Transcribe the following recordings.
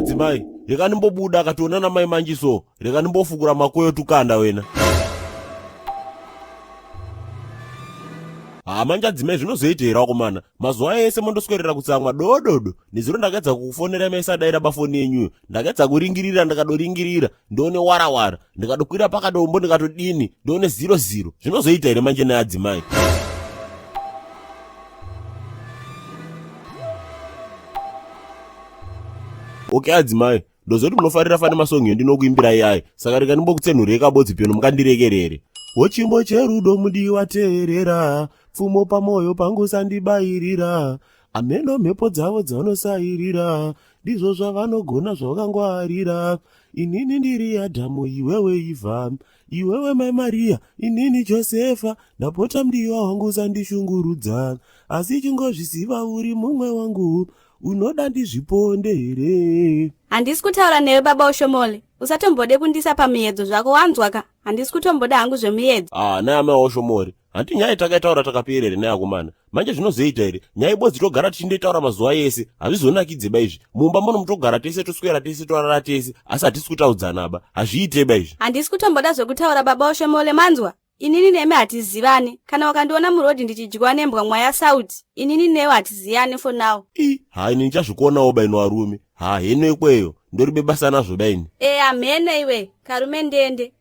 Adzimai, reka ndimbobuda akatoona namai manji so, reka ndimbofukura makoyo tukanda wena. Haa manje adzimai zvinozoita here akomana? Mazuva ese mondoswerera kutsamwa dododo. Nezuro ndakaedza kukufonera maisadaira bafoni yenyuyo. Ndakaedza kuringirira ndakadoringirira ndione warawara. Ndikadokwira pakadombo ndikatodini ndione zero zero. Zvinozoita here manje neadzimai? Okay adzimai, ndozoti munofarira fane masong iyo ndinokuimbirai yayo saka rega ndimbokutsenhurei kabodzi peno mukandirekerere. Wochimbo cherudo mudiwa teerera, pfumo pamoyo pangu sandibairira, ameno mhepo dzavo dzavanosairira, ndizvo zvavanogona zvavakangwarira. Inini ndiri Adhamu iwewe Ivha, iwewe mai Maria, inini Josefa, ndapota mudiwa wangu usandishungurudza, asi chingozviziva uri mumwe wangu, unoda ndizviponde here? Handisi kutaura newe baba Oshomole, usatombode kundisa pamuyedzo zvako wanzwa ka? Handisi kutomboda hangu zvemuyedzo. Ah, naye amai Oshomole, hanti nyaya takaitaura takapera here naye akomana? Manje zvinozoita here? Nyaya ibodzi togara tichindoitaura mazuva ese, hazvizonakidze ba izvi. Mumba muno mutogara tese toswera tese torara tese, asi hatisi kutaudzana ba. Hazviite ba izvi. Handisi kutomboda zvekutaura baba Oshomole manzwa? Inini nemi hatizivani. Kana ukandiona muroad ndichidyiwa nembwa mwaya sauti. Inini newe hatiziyani for now. Ii, ha ini ndichazvikonawo ba ino arume. Ha heno ikweyo, ndoribe basa nazvo ba ini. Eya mheno iwe, karume ndende.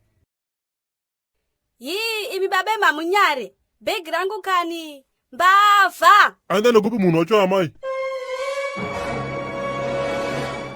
Yii imi babe mamunyare. Bag rangu kani. Mbavha! Aenda nekupi munhu wacho amai?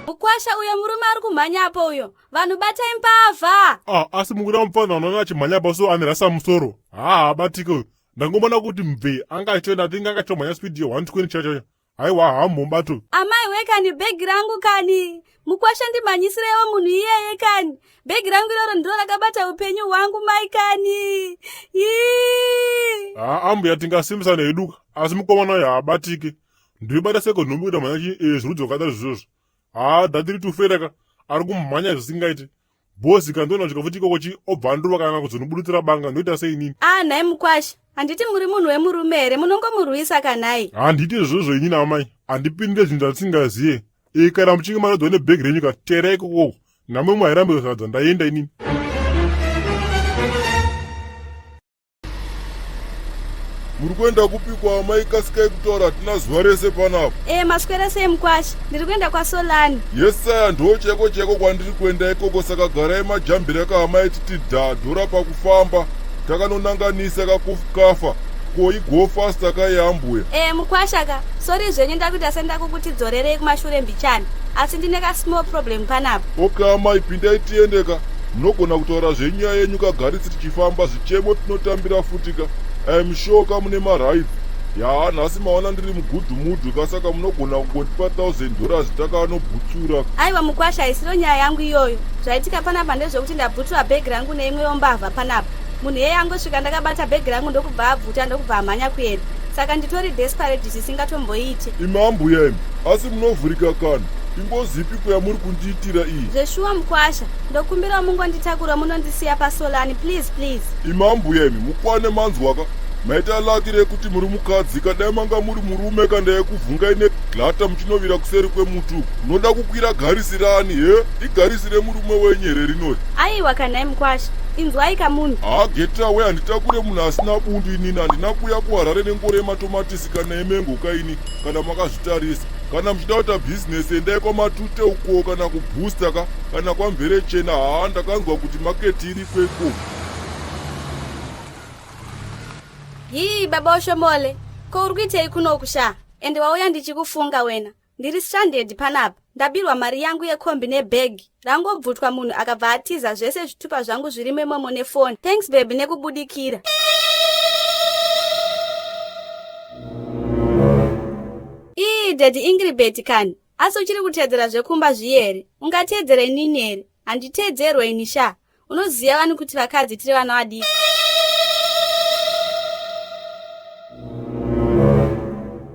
Mukwasha uyo murume ari kumhanya apo uyo. Vanhu batai mbavha! Ah, asi mukuda mupfanha unoona achimhanya apo so ane rasa musoro. Haa abatike uyo. Ndangomona kuti mve anga achitoenda I think anga achitomhanya speed ye 120 chacho chacho. Haiwa haambobato. Amai we kani bhegi rangu kani. Mukwasha ndimhanyisirewo munhu iyeye kani. Bhegi rangu iroro ndiro rakabata upenyu hwangu mai kani. Yii. Haa ambuya tingasimbisana hedu ka asi mukomana uyu haabatike. Ndoibata seko nhumbi kuita mhanya chi eh, zvirudzi zvakadaro izvozvo. Haa that tufera ka ari kumhanya zvisingaiti. Boss kandiona kusvika futi ikoko chi obva andurova kana kuzondiburitsira banga ndoita sei inini? Ah nhai mukwasha, handiti muri munhu wemurume here munongomurwisa ka nhai? Handiti izvozvo inini amai, handipindire zvinhu zvandisingaziye. E kana muchinge maradzwa nebhegi renyu ka teerai ikoko. Nhamo imwe hairambe sadza ndaenda inini. Muri kuenda kupi kwaamai kasikai kutaura hatina zuva rese panapa. Eh maswera sei mukwasha? Ndiri kuenda kwaSolani. Yes sir ndoo chaiko chaiko kwandiri kuenda ikoko saka garai majambira ka amai titi dha dhora pakufamba takanonanganisa kakukafa ko igo faster ka yeambuya. Eh mukwasha ka sorry zvenyu ndakuita sendakukuti dzorerei kumashure mbichana asi ndine ka small problem panapa. Okay amai pindai tiende ka. Munogona kutaura zvenyaya yenyu kagarisi tichifamba zvichemo tinotambira futi ka I'm sure ka mune marights yaa nhasi maona ndiri mugudhu mudhu ka saka munogona kungondipa $1000 takanobhutsura. Aiwa mukwasha haisiro nyaya yangu iyoyo zvaitika panapa ndezvekuti ndabhutsura bhegi rangu neimwewo mbavha panapa munhu iyeye angosvika ndakabata bhegi rangu ndokubva abvuta ndokubva amhanya kuenda saka nditori desperate zvisingatomboite. Imi ambuya imi asi munovhurika kani ingozi ipiko yamuri kundiitira iyi? Zveshuwa mukwasha ndokumbirawo mungonditakura munondisiya pasolani please please. Imi ambuya imi mukwane manzwaka maita laki rekuti muri mukadzi ka dai manga muri murume ka ndaikuvhungai neglata muchinovira kuseri kwemuti uku munoda kukwira garisi rani he igarisi remurume wenyu here rinori? Aiwa kanhai mukwasha inzwai kamunhu. Haa get away handitakure munhu asina bundu inini handina kuuya kuHarare nengoro yematomatisi kana yemengo ka ini kana makazvitarisa kana muchida kuita bhizinesi endai kwamatute uko kana kubooster ka kana kwamverechena haa ndakanzwa kuti maketi iriko ikoko. Hii baba Oshomole, ko uri kuitei kunoku sha? Ende wauya ndichikufunga wena. Ndiri stranded panapa. Ndabirwa mari yangu yekombi nebhegi. Rangobvutwa munhu akabva atiza zvese zvitupa zvangu zvirimo imomo nefoni. Thanks baby nekubudikira. Ii daddy Ingribet kani. Asi uchiri kuteedzera zvekumba zviye here? Ungateedzera inini here? Handiteedzerwe ini sha. Unoziva vani kuti vakadzi tiri vana vadiki.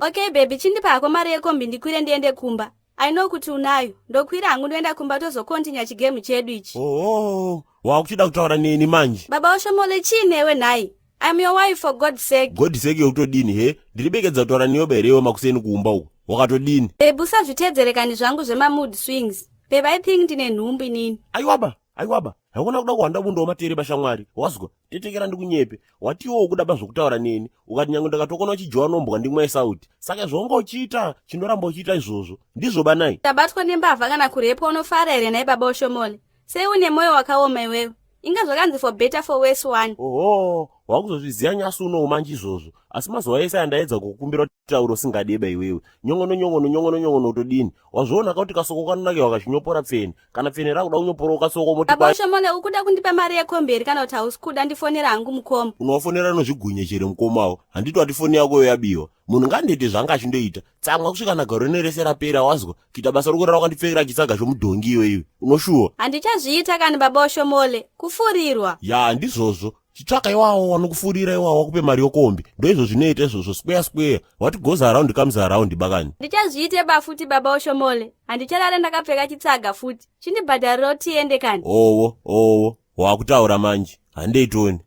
Okay baby, chindipa hako mari yekombi ndikwire ndiende kumba. I know kuti unayo. Ndokwira hangu ndoenda kumba tozokontinya chigemu chedu ichi. Oh, wakuchida kutaura neni manje. Baba Oshomole chii newe nhai? I'm your wife for God's sake. God's sake yekutodini he? Ndiri bekedza kutaura newe here iwe makuseni kumba uko. Wakatodini? Babe usazviteedzere kani zvangu zvema mood swings. Babe, I think ndine nhumbu inini. Aiwaba, aiwaba, haikona kuda kuhwanda bundo wamatere bashamwari. Wazwa, tetekera ndikunyepe. Watiwo ukuda ba zvokutaura neni. Ukati nyange ndakatokona uchijowa nombwa ndimwa yesauti. Saka zvaunga uchiita, chindoramba uchiita izvozvo. Ndizvo banai. Tabatwa nembavha kana kurepwa unofara here nhai baba Oshomole? Sei une moyo wakaoma iwewe? Inga zvakanzi for better for worse one. Oho, wakuzozviziva nyasi unowu manje izvozvo. Asi mazuva ese andaedza kukukumbira kuti taura usingadeba iwewe. Nyongono nyongono nyongono nyongono utodini. Wazviona ka kuti kasoko kanonake wakachinyopora pfeni. Kana pfeni rakuda kunyopora ukasoko moti Baba Oshomole ukuda kundipa mari yekombi here kana kuti hausi kuda ndifonera hangu mukoma? Unowafonera nozvigunye chere mukomawo. Handiti wati foni yakoyo yabiwa. Munhu ngandiite zvanga achindoita. Tsamwa kusvika nagaro rino rese rapera wazwa. Kuita basa rokurara wakandipfekera chitsaga chomudhongi iwe iwe. Unoshuwa? Handichazviita kani baba Oshomole. Kufurirwa. Ya ndizvozvo. Chitsvaka iwawo wanokufurira iwawo wakupe mari yokombi. Ndoizvo zvinoita izvozvo square square. What goes around comes around bakani. Ndichazviite ba futi baba Oshomole. Handicharare ndakapfeka chitsaga futi. Chindibhadharirawo tiende kani. Owo, owo. Wakutaura manje. Handei toni.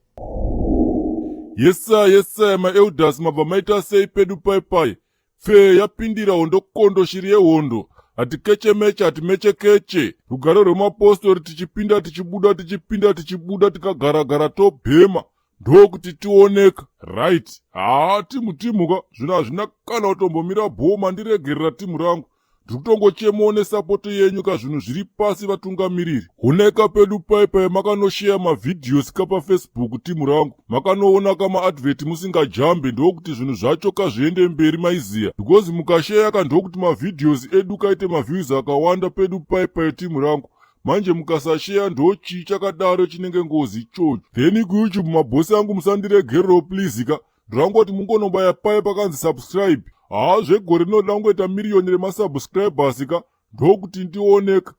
Yes sir, yes sir, maelders mabva maita sei pedu pai pai. Pfee yapindira hondo kondo shiri yehondo. Hatikechemeche hatimechekeche. Rugare rwemapostori tichipinda tichibuda tichipinda tichibuda tikagaragara tobhema. Ndokuti tioneka. Right. Haa timu timu ka zvinhu hazvina kana kutombomira bhoo mandiregerera timu rangu. Ndiri kutongochemawo nesapoto yenyu ka zvinhu zviri pasi vatungamiriri. Honeka pedu pai pai makanosheya mavideos ka pafacebook timu rangu. Makanoona ka maadvert musingajambe ndokuti zvinhu zvacho ka zviende mberi maiziya. Because mukasheya ka ndokuti mavideos edu kaite maviews akawanda pedu pai pai timu rangu. Manje mukasasheya ndochii chakadaro chinenge ngozi ichocho. Then kuyoutube mabhosi angu musandiregerero please ka. Ndangoti mungonobaya paye pakanzi subscribe. Haa zvegore rinoda kungoita miriyoni remasubscribers ka ndokuti ndioneka.